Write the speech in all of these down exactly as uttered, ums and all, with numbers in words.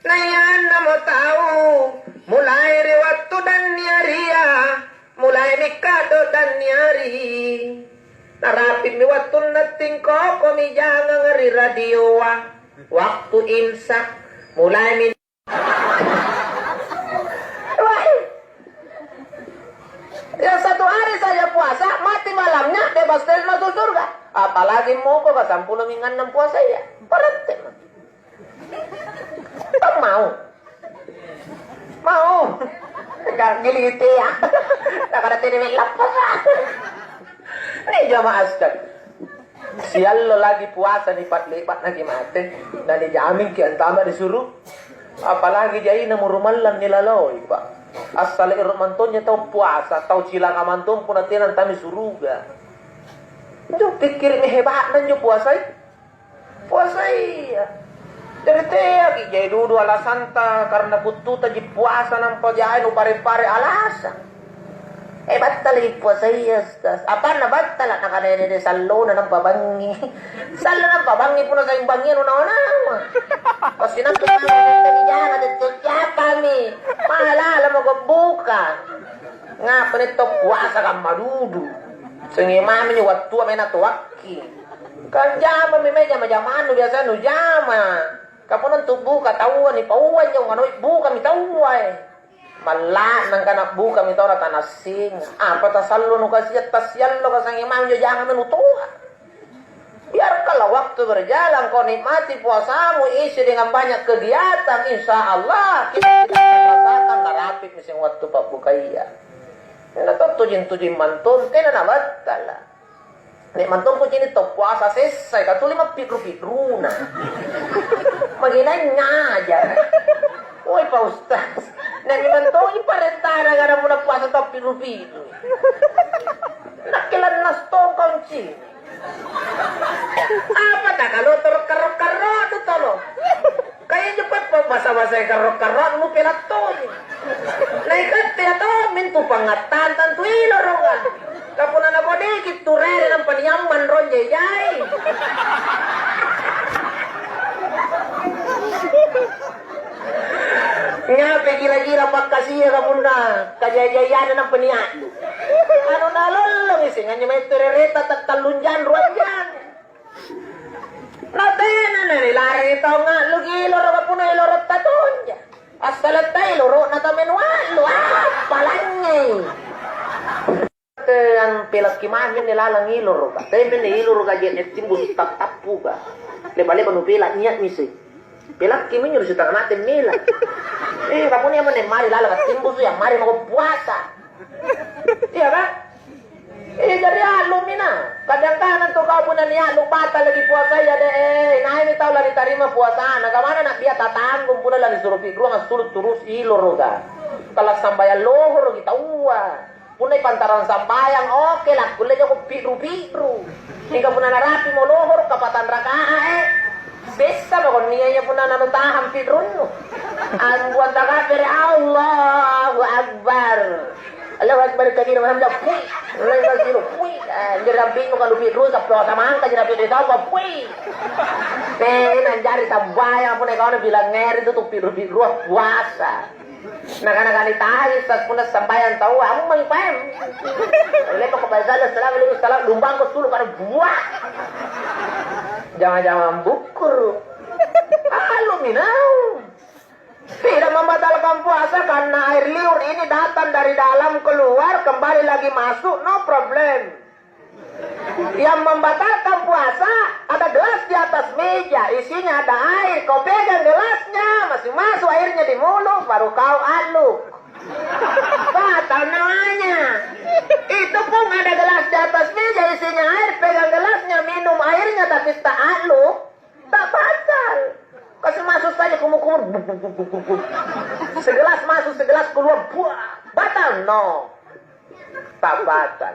Naiannamo tau, mulai ri wattu danniaria, mulai mikado danniari. Narapi'mi wattunna tingkokomi jangang ri radioa, waktu imsak, mulaimi. Wah. Yang satu hari saja puasa, mati malamnya, bebas dari masuk surga. Apalagi moko ka sampulo minggu annang puasa, iya. Parette maki. Tak mau. Mau. Enggak gili ya. Tak ada tene lapasa. Ini jamaah sekali. Siallo lagi puasa ni pa'le'ba'naki mate, na nijamingki antama ri suru-, apalagi jaina murumallang nilaloi, Pak. Assala ero' mantonnya tau puasa, tau cilaka mantong punna tena antama suruga. Injo pikkiri'mi hebatna injo puasai. Puasai, iya. Jari teaki jai dudu alasanta karena buttutaji puasa nampa jai nupare-pare alasang. Eh, battalaki puasaya, Ustaz. Apanna battala? Nakana nene sallona nampa bangngi. Sallo nampa bangngi punna saing bangngia nu nawa-nawa. Pasti nampa tani jana tette siapami. Mahala mako buka. Ngapa netto puasa kamma dudu? Sengi mami ni wattua mena toakki. Kan jamami mae jama-jamannu biasa nu jama. Kapunna antu buka taua nipaua injo nganui bukami taua, eh. Malla'na angkana bukami taua na tanassing. Apa tasallo nukasia tassiallo kasangi mami injo jangang menu toa. Biarkanlah waktu berjalan, kau nikmati puasamu, isi dengan banyak kegiatan, insya Allah kita tidak akan merasakan narapi'mi seng wattu pabbukaya. Tena to tujing-tujing mantong, tena nabattala. Nek mantong kucini to puasa sessai, katuli mappi'ru-pi'runa. Maginai ngaja. Woi, Pak Ustaz, nek memang tongi parentana kana punna puasa to pi'ru-pi'ru. Nakke lannas tongkong cini. Apa takalo toro karro-karro tu tolo? Kaya injo peppa basa-basa karro-karro nu pelattoji. Na ikatte ya to mintu pangattantang tu iloroka. Kapuna nabodeki tu rere nampa niammang ronjai-jai. Nyape gira-gira pakkasiaka punna kajai-jaianna nampa nia'lu. Anu nalollongi sing anjo mae tu rereta tattallung jang ruang jang. Na tena nanilarang tau nga'lu iloro punna iloro tatonja. Assala tai loro na tau menu a'lu, apa langngi. Te ampelakki mami inni lalang iloroka. Temmi inni iloroka je'ne' timbusu' tattappuka. Leba-leba nupela' nia'mi seng. Pelakki minjo ri sitanga mate mela. Eh, kapunna iamo nia' mari lalang attimbusu', iya mari mako puasa. Iya, Pak? Iya, jari a'lumi na. Kadang-kadang tu kau punna nia'lu batal lagi puasaya, de, eh, naimi tau lanitarima puasana. Kamana na bia tatanggung punna lanisuro pi'ruang assulu' turus iloroka. Tala sambayang lohoroki taua. Punna ipantarang sambayang, oke, lakkulle jako pi'ru-pi'ru. Mingka punna narapimo lohoro' kapatang raka'ae, sessa mako nia' iya punna nanutahang pi'runnu. Ambuang takabere, Allahu Akbar. Allahu Akbar kabira, walhamdulillah, pui. Allahu Akbar, pui. Eh, anjo rabbinu kalu pi'ru, kaplosa mangka jera pi'ru tau, pui. Tena anjari sambayang punna ikauna bilang ngeri tu, tu pi'ru-pi'rua puasa. Nakana kani tahi tas punna sambayang taua, ammang paem. Lepa ko pada salah, assalamualaikum, salam, lumbangko sulu karena buah. Jangan-jangan bukur. A'lumi naung. Tidak membatalkan puasa karena air liur ini datang dari dalam keluar, kembali lagi masuk, no problem. Yang membatalkan puasa, ada gelas di atas meja, isinya ada air. Kau pegang gelasnya, masih masuk airnya di mulut, baru kau a'lu. Batal namanya. Itu pun ada gelas di atas meja, isinya air, pegang gelasnya, minum airnya, tapi tak a'lu. Tak batal. Kasih masuk saja kumur-kumur. Buk, buk, buk, buk, buk, buk. Segelas masuk, segelas keluar. Buah. Batal? No. Tak batal.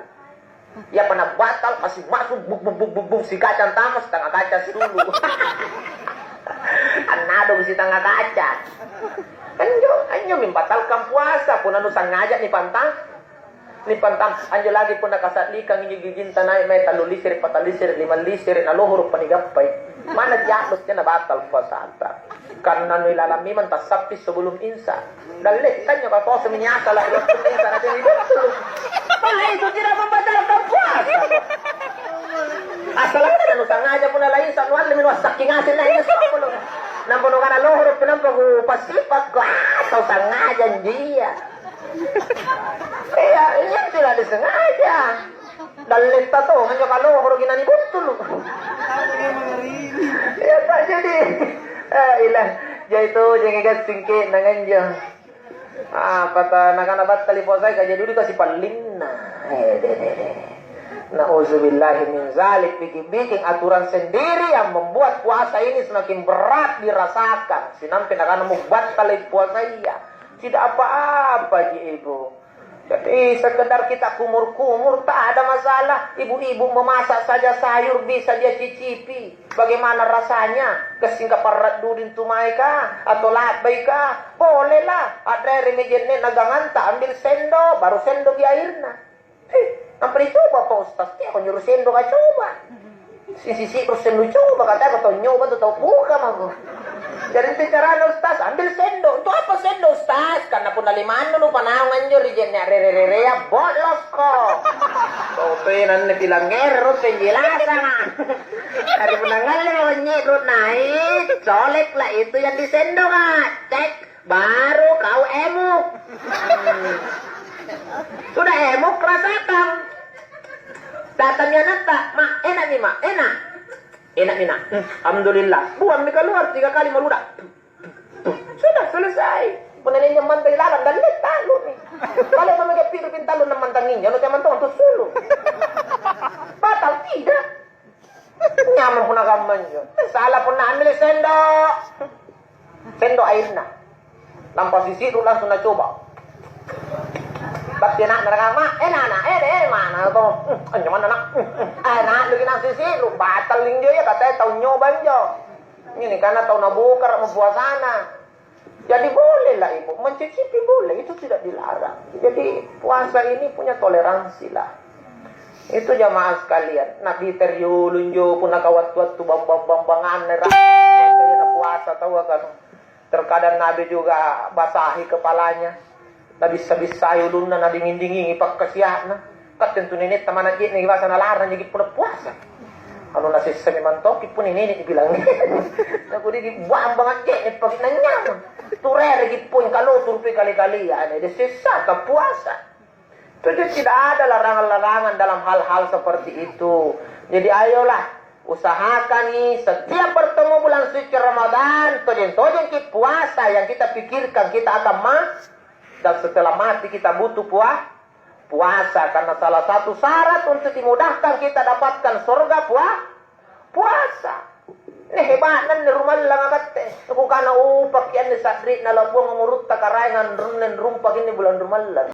Ya pernah batal, kasih masuk, buk, buk, buk, buk, buk, si kacang tamas, setengah kaca dulu. Annado si setengah kaca. Anjo, anjo membatalkan puasa, pun anu sengaja nih pantang. Nipantang, anjo lagi punna kasa'likang injo giginta nai' mae tallu lisere', patang lisere', lima lisere', na lohoro' pa nigappai. Mana ja'lo tena batal puasanta. Karena nilalang memang tassappi sebelum insa. Dalle' tanjo ka kosong ini asala' waktu insa na tuli betul. Oleh itu tidak membatalkan puasa. Asala' kan anu sengaja pun ala insa nu alle minu sakking asing na insa pun. Nampa nu kana lohoro pinampa ku pasipakko, ah, tau sengaja anjia. Iya, iya tidak disengaja. Dalletta to, anjo kalohoroki nanibuttulu. Iya, Pak, jadi, eh, ilah, jai tojengi gassing ke'nanga anjo. Apa ta nakana battali puasai, ka jadi duduk kasi pallinna. Eh, deh, deh, deh. Nauzubillahi min zalik, bikin-bikin aturan sendiri yang membuat puasa ini semakin berat dirasakan. Sinampe nakana mubattali puasaya. Tidak apa-apa ji, Ibu. Jadi, sekedar kita kumur-kumur, tak ada masalah. Ibu-ibu memasak saja sayur bisa dia cicipi. Bagaimana rasanya? Gassing kaparra' duding tumaika? Atau la'baika? Bolehlah. A'reremi je'ne'na ganganta, ambil sendok, baru sendokki airna. Eh, nampa dicoba, Pak Ustaz. Teako nyuruh sendok, coba. Sisi-sisi terus nucoba, katanya tau nyoba tu tau buka mako. Jari intu carana, Ustaz, ambil sendok. Untuk apa sendok, Ustaz? Karena punna limannu nupanaung anjo ri je'ne' rere-rerea, bolosko. Tau tena anne pilang ero penjelasanga. Hari punna ngalle mako nye'ru' nai', coleklah itu yang disendoka. Cek. Baru kau emuk. Sudah emuk, rasakan. Datangi anatta, "Ma, enakmi, Ma? Enak?" "Enakmi, Nak." "Hmm, alhamdulillah." Buangmi keluar tiga kali maludak. Sudah selesai. Punna nia' mantang ilalang, dalle' talu nih. Kalau mami gappi rupin talu namantang injo, anu temantong tu sulu. Batal tidak? Nyamang punna kamma anjo. Sala punna ambil sendok. Sendok airna. Nampa sisi'ru langsung nacoba. Batti ana'na nakana, "Ma, ena'na, eh, eh, mana to? Hmm, anjo manna, Nak? Hmm, hmm." Eh, na'luki nang sisi'ru, batal injo iya, katanya tau nyoba injo. Ini karena tau nabokara' mo puasana. Jadi bolehlah ibu mencicipi, boleh, itu tidak dilarang. Jadi puasa ini punya toleransi lah. Itu jamaah sekalian, Nabi teriulu injo punna kawattu-wattu bambang-bambanganna rapi, kaya na puasa taua kan. Terkadang Nabi juga basahi kepalanya, nabissa-bissai ulunna, nadinging-dingingi pakkasia'na. Kan tentu nenetta mana je'ne' basa nalarang jaki punna puasa. Anu nasessa memang toki punna nene' dibilang. Nakudi bambang je'ne' pake nanyamang. Turereki poeng kalotu rupi kali-kalia, ane de sessa tapuasa. Jadi tidak ada larangan-larangan dalam hal-hal seperti itu. Jadi ayolah, usahakangi setiap bertemu bulan suci Ramadan, tojeng-tojengki puasa yang kita pikirkan kita akan ma-, dan setelah mati kita butuh pua-, puasa. Karena salah satu syarat untuk dimudahkan kita dapatkan surga pua-, puasa. Nih, hebatna anne rumallanga katte. Kukana, "Oh, pakianne sa'ri'na labuang umurutta Karaeng anrunne rumpaki anne bulang rumalla."